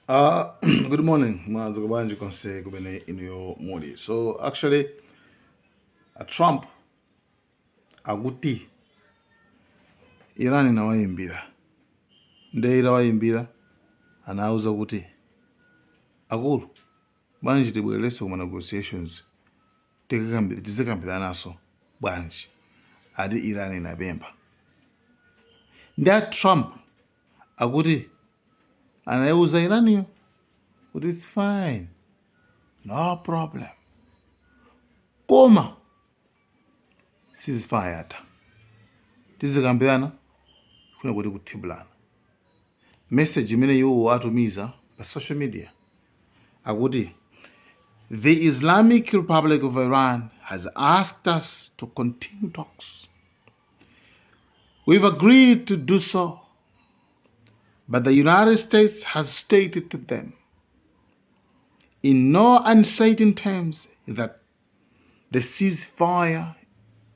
Good morning, mwadzuka bwanji konse kumene inuyo muli? So actually, Trump akuti Iran inawayimbira, nde itawayimbira anawuza kuti, "Akulu, bwanji tibwererenso kuma negotiations, tizikambiranaso bwanji?" Ati Iran inapempha, ndi a Trump akuti anayiwuza Iraniyo kuti it's fine, no problem, koma ceasefire yatha, tizikambirana kuna kuti kuthibulana. Message imene iwo atumiza pa social media akuti, "The Islamic Republic of Iran has asked us to continue talks. We've agreed to do so, but the United States has stated to them in no uncertain terms that the ceasefire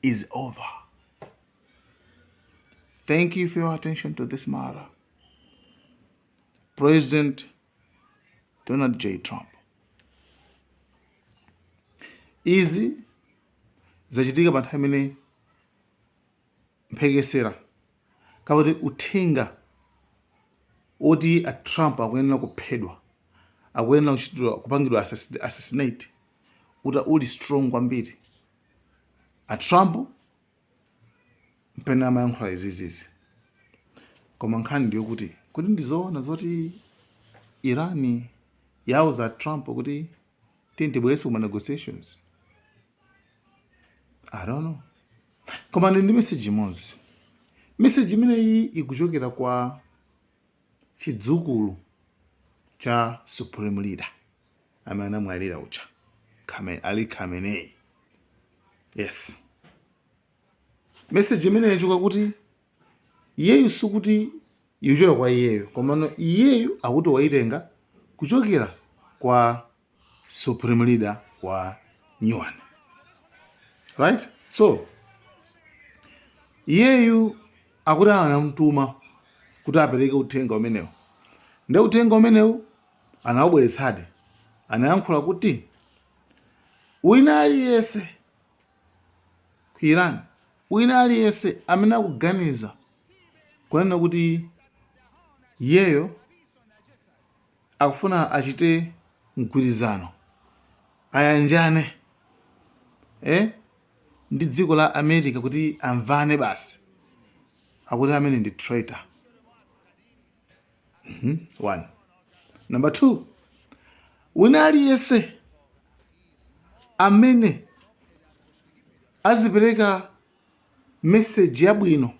is over. Thank you for your attention to this matter. President Donald J. Trump." Izi zachitika pa nthawi imene mphekesera kakuti uthenga oti a Trump akuyenera kuphedwa, akuyenera kuchitidwa, kupangidwa assassinate uta uli strong kwambiri. A Trump mpene amayankhula izizizi, koma nkhani ndiyokuti kuti ndizoona zoti Iran yauza Trump kuti tibweretse kuma negotiations? I don't know, koma ndi message imodzi. Message imeneyi ikuchokera kwa chidzukulu cha supreme leader amene anamwalira uja, Ali Khamenei. Yes, message imeneyi ichoka kuti iyeyu, sikuti ikuchoka kwa iyeyo, komano iyeyu akuti waitenga kuchokera kwa supreme leader wa nyuwani, right? So iyeyu akuti anamtuma kuti apereke uthenga umenewu, ndi uthenga umenewu anawubweretsadi. Anayankhula kuti wina aliyense ku Iran, wina aliyense amene akuganiza kunena kuti iyeyo akufuna achite mgwirizano, ayanjane ndi dziko la America kuti amvane basi, akuti amene ndi traitor. One. Number two, wina aliyense amene azipereka message yabwino,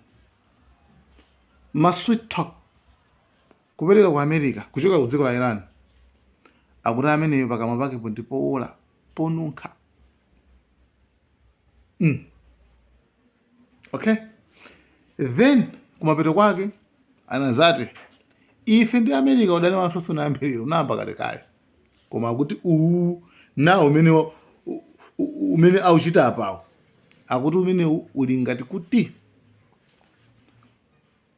ma sweet talk kupereka ku America kuchoka ku dziko la Iran, akuti ameneyo pakamwa pakepo ndi powola, ponunkha. Okay, then kumapeto kwake anazati, "Ife ndi America udani wathu sunayambirira, unayamba kalekale, koma akuti uwu nawo umene umene auchita apawo, akuti umene uli ngati kuti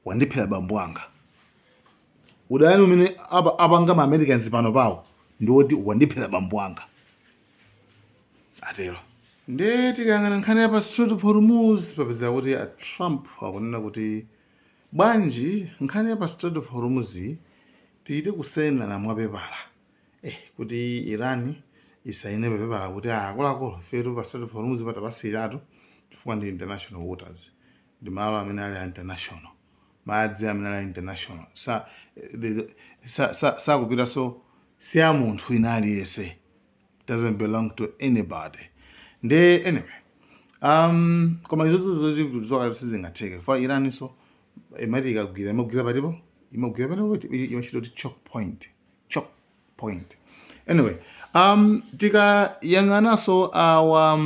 wandiphera bambo anga. Udani umene apanga ma Americans pano pawo ndi woti wandiphera bambo anga," atero. Nde tikayang'ana nkhani ya pa Strait of Hormuz, papeza kuti a Trump akunena kuti bwanji nkhani ya pa Strait of Hormuz tichite kusayinirana mwapepala, kuti Iran isaine papepala kuti, "Ah, akuluakulu, ifetu pa Strait of Hormuz patapasiratu, chifukwa ndi international waters, ndi malo amene ali a international, madzi amene ali a international, sa sakupitanso, si a munthu ina aliyense, doesn't belong to anybody." Nde anyway, koma izozo zoti zokati sizingatheke fa Iran so imati ikagwira, imagwira patipo, imagwira patipo, imachita kuti choke point, choke point. Anyway, tikayang'ananso our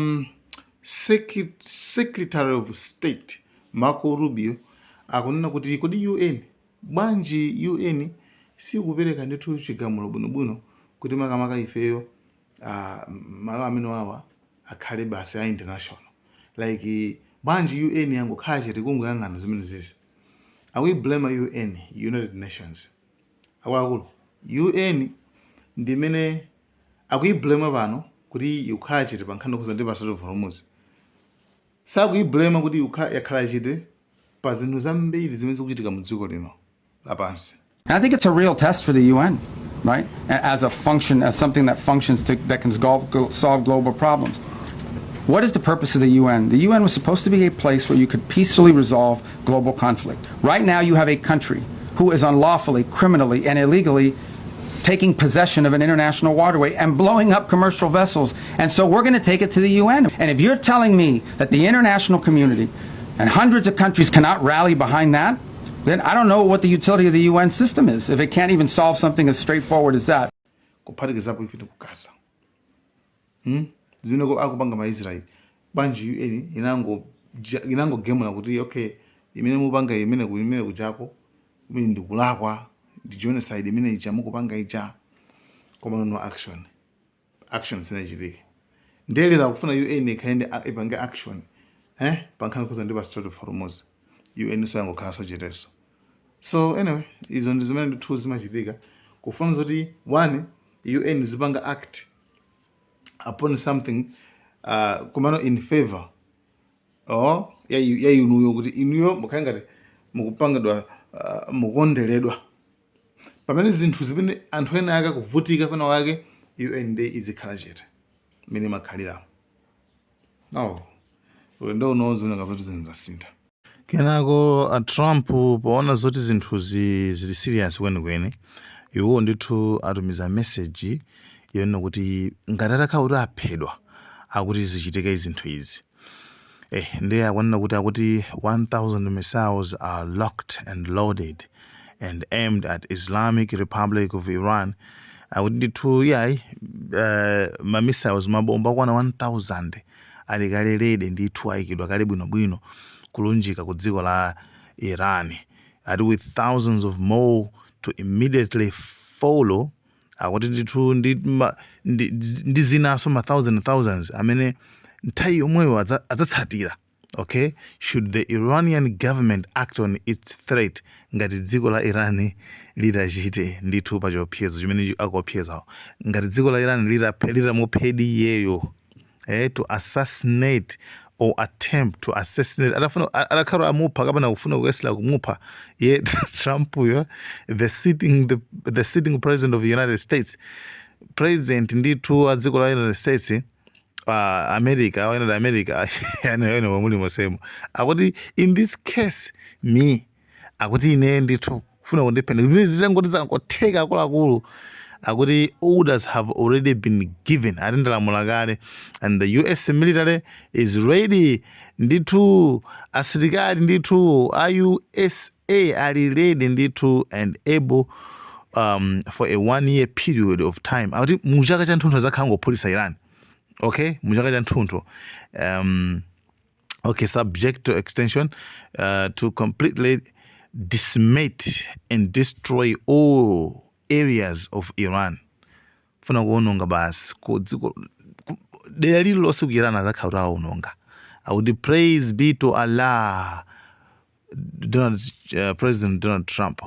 Secretary of State Marco Rubio akunena kuti kodi UN, bwanji UN sikupereka ndithu chigamulo bwinobwino kuti makamaka ifeyo malo amene wawa akhale basi a international? Like, bwanji UN yangokhala chete kungoyang'ana zimene zizi? Akuiblame UN, United Nations, akuluakulu. UN ndimene akuyiblame pano kuti ikukhala chete pa nkhani yokhuza ndi pa Strait of Hormuz. Sakuyiblame kuti yakhala chete pa zinthu zambiri zimene zikuchitika mu dziko lino lapansi. And I think it's a real test for the UN, right? As a function, as something that functions to, that can solve global problems. What is the purpose of the UN? The UN was supposed to be a place where you could peacefully resolve global conflict. Right now, you have a country who is unlawfully, criminally, and illegally taking possession of an international waterway and blowing up commercial vessels. And so we're going to take it to the UN. And if you're telling me that the international community and hundreds of countries cannot rally behind that, then I don't know what the utility of the UN system is if it can't even solve something as straightforward as that. Kuphatikizapo ife ku Gaza, Zimene akupanga maIsraeli, bwanji UN inangogemula kuti okay, imene mupanga imene kujako, imene ndikulakwa, ndi genocide imene ija mukupanga ija? Koma no action, action sinachitike. Ndelera akufuna UN ikhale ndi ipange action pankhani kuza ndi pa Strait of Hormuz. UN so yangokhala cheteso. So anyway, izo ndi zimene ndithu zimachitika, kufuna zoti one UN zipanga act upon something kumano in favor or ya inuyo, kuti inuyo mukhale ngati mukupangidwa, mukonderedwa, pamene zinthu zimene anthu ena ake akuvutika pena wake, UN ndi izikhala chete mmene imakhaliramo. No, ulendo uno zioneka zoti zinthu zasintha. Kenako a Trump, poona zoti zinthuzi zili serious kwenikweni, iwo ndithu atumiza message yonena kuti ngati atakhala kuti aphedwa, akuti zichitike zinthu izi. Ndiye akunena kuti akuti 1000 missiles are locked and loaded and aimed at Islamic Republic of Iran. Akuti ndithu yayi, ma missiles, mabomba akwana 1000 ali kale ready ndithu, ayikidwa kale bwinobwino kulunjika ku dziko la Iran, ati with thousands of more to immediately follow. Akuti ndithu ndi zinanso ma thousand thousands amene nthawi yomweyo adzatsatira, okay, should the Iranian government act on its threat, ngati dziko la Iran litachite ndithu pa chiopsezo chimene akuopsezawo, ngati dziko la Iran litamuphedi iyeyo, to assassinate or attempt to assassinate, atafuna, atakhala amupha kapena kufuna kuyesera kumupha ye Trump uyo, the sitting president of the United States, president ndithu a dziko la United States, America, United America, yani muli mosemo. Akuti in this case me, akuti ine ndithu kufuna kundipha, zingoti zangotheka akuluakulu, akuti orders have already been given, ati ndalamula kale, and the US military is ready. Ndithu asilikali ndithu a USA ali ready ndithu and able for a one year period of time. Akuti mu chaka cha nthunthu azakhala ngophulitsa Iran, okay, mu chaka cha nthunthu, okay, subject to extension, to completely decimate and destroy all areas of Iran. Funa kuononga basi ku dziko, dera lililonse ku Iran azakhala kuti awononga. Akuti praise be to Allah, Donald, President Donald Trump.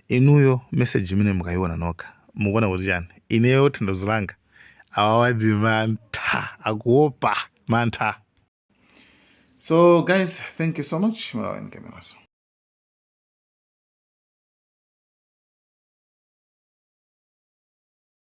Inuyo message imene mukayiona nokha, mukuona kuti chani? Ineyo thandizo langa, awawa ndi mantha, akuopa mantha. So guys, thank you so much. Malawi Cameras.